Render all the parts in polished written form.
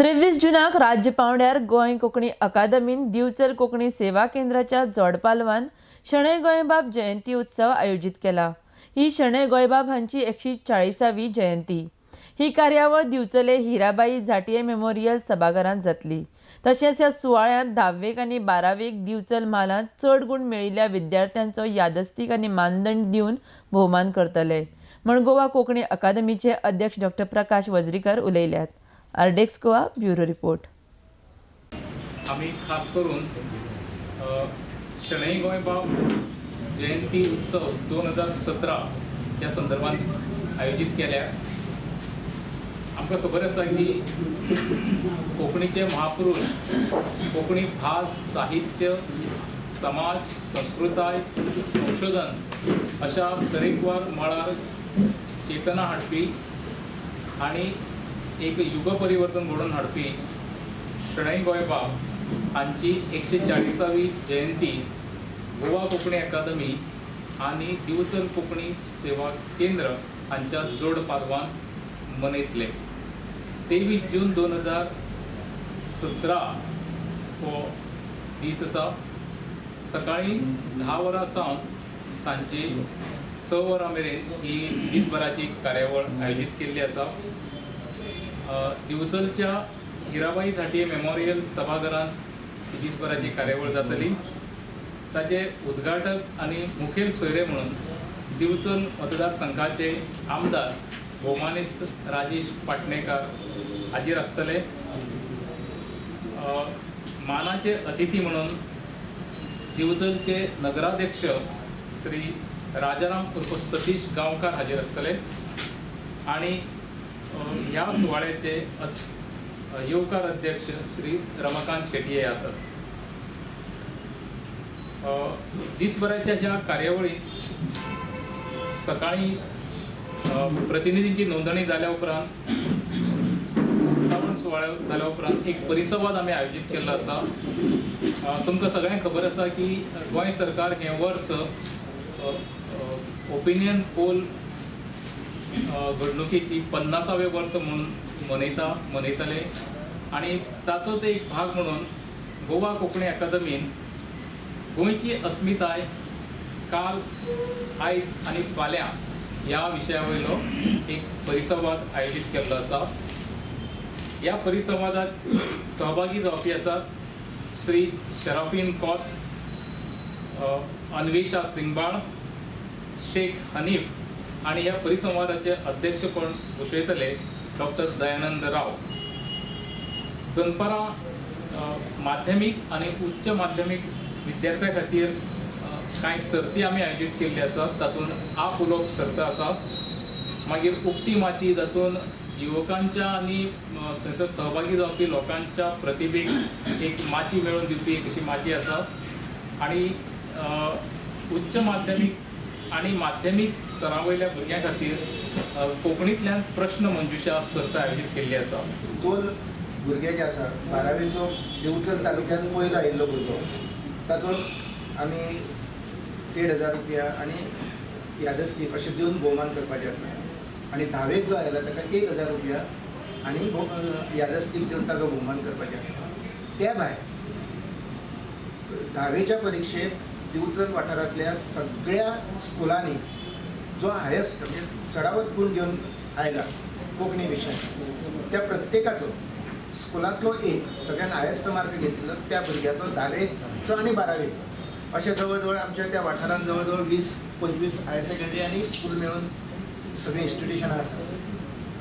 23 जूनाक राज्य पांवड्यार गोंय कोंकणी अकादमीन दिवचल कोंकणी सेवा केंद्राच्या जोडपालवान शणै गोंयबाब जयंती उत्सव आयोजीत केला. ही शणै गोंयबाब हांची 140वी जयंती. ही कार्यावळ दिवचले हिराबाई झांट्ये मेमोरियल सभाघरांत जातली. तशेंच ह्या सुवाळ्यांत 10वेक आनी 12वेक दिवचल म्हालांत चड गूण मेळिल्ल्या विद्यार्थ्यांचो यादस्तीक आनी मानदंड दिवन भोवमान करतले म्हूण गोवा कोंकणी अकादमीचे अध्यक्ष डॉक्टर प्रकाश वजरीकर उलयल्यात. RDX Goa bureau report. आमी खास करून शणै गोंयबाब जयंती उत्सव 2017 ह्या संदर्भात आयोजीत केल्या. आमकां खबर आसा की कोंकणीचे महापुरुष कोंकणी भास, साहित्य, समाज, संस्कृताय, संशोधन अशा तरेकवार मळार चेतना हाडपी आनी एक युगपरिवर्तन घडोवन हाडपी शणै गोंयबाब हांची 140वी जयंती गोवा कोंकणी अकादमी आनी दिवचल कोंकणी सेवा केंद्र हांच्या जोड पालवान मनयतले. 23 जून 2017 हो दीस आसा. सकाळीं 10 वरां सावन सांजे 6 वरां मेरेन ही दिसभराची कार्यावळ आयोजीत केल्ली आसा. दिवचलच्या हिराबाई झांट्ये मेमोरियल सभाघरांत दिसभराची कार्यावळ जातली. ताचे उद्घाटक आनी मुखेल सोयरे म्हणून दिवचल मतदारसंघाचे आमदार भोवमानेस्त राजेश पाटणेकार हाजीर आसतले. मानाचे अतिथी म्हणून दिवचलचे नगराध्यक्ष श्री राजाराम उर्फ सतीश गांवकार हाजीर आसतले आनी ह्या सुवाळ्याचे येवकार अध्यक्ष श्री रमाकांत शेटये आसात. दिसभराच्या ह्या कार्यावळीत सकाळीं प्रतिनिधींची नोंदणी जाल्या उपरांत, उक्तावण सुवाळो जाल्या उपरांत एक परिसंवाद आमी आयोजीत केल्लो आसा. तुमकां सगळ्यांक खबर आसा की गोंय सरकार हें वर्स ओपिनियन पोल घडणुकेची 50वें वर्स म्हणून मनयतले आनी ताचोच एक भाग म्हणून गोवा कोंकणी अकादमीन गोंयची अस्मिताय काल, आयज आनी फाल्यां ह्या विशया वयलो एक परिसंवाद आयोजीत केल्लो आसा. ह्या परिसंवादात सहभागी जावपी आसात श्री शराफीन कौत, अन्वेषा सिंगबाळ, शेख हनीफ आनी ह्या परिसंवादाचे अध्यक्षपण भुशयतले डॉक्टर दयानंद राव. दनपारां माध्यमीक आनी उच्च माध्यमीक विद्यार्थ्यां खातीर कांय सर्ती आमी आयोजीत केल्ली आसात. तातूंत आप उलोवप सर्त आसा, मागीर उक्ती माची जातूंत युवकांच्या आनी थंयसर सहभागी जावपी लोकांच्या प्रतिभेक एक माची मेळोवन दिवपी एक अशी माची आसा आनी उच्च माध्यमीक आनी माध्यमीक स्तरा वयल्या भुरग्यां खातीर कोंकणींतल्यान प्रश्न मंजुशा सर्त आयोजीत केल्ली आसा. 2 भुरगे जे आसा 12वेचो दिवचल तालुक्यान पयलो आयिल्लो भुरगो, ताचो आमी 1500 रुपया आनी यादस्तीक अशें दिवन भोवमान करपाचें आसा आनी 10वेक जो आयला ताका 1000 रुपया आनी यादस्तीक दिवन ताचो भोवमान करपाचें आसा. त्या भायर 10वेच्या परिक्षेत दिवचल वाठारांतल्या सगळ्या स्कुलांनी जो हायस्ट म्हणजे चडावत गूण घेवन आयला कोंकणी विशय त्या प्रत्येकाचो स्कुलांतलो एक सगळ्यान हायस्ट मार्क घेतिल्लो त्या भुरग्याचो 10वेचो आनी 12वेचो अशें जवळ जवळ आमच्या त्या वाठारांत जवळ जवळ 20-25 हायर सेकंडरी आनी स्कूल मेळून सगळीं इन्स्टिट्युशनां आसात.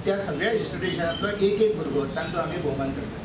त्या सगळ्या इन्स्टिट्युशनांतलो एक एक भुरगो तांचो आमी भोवमान करतात.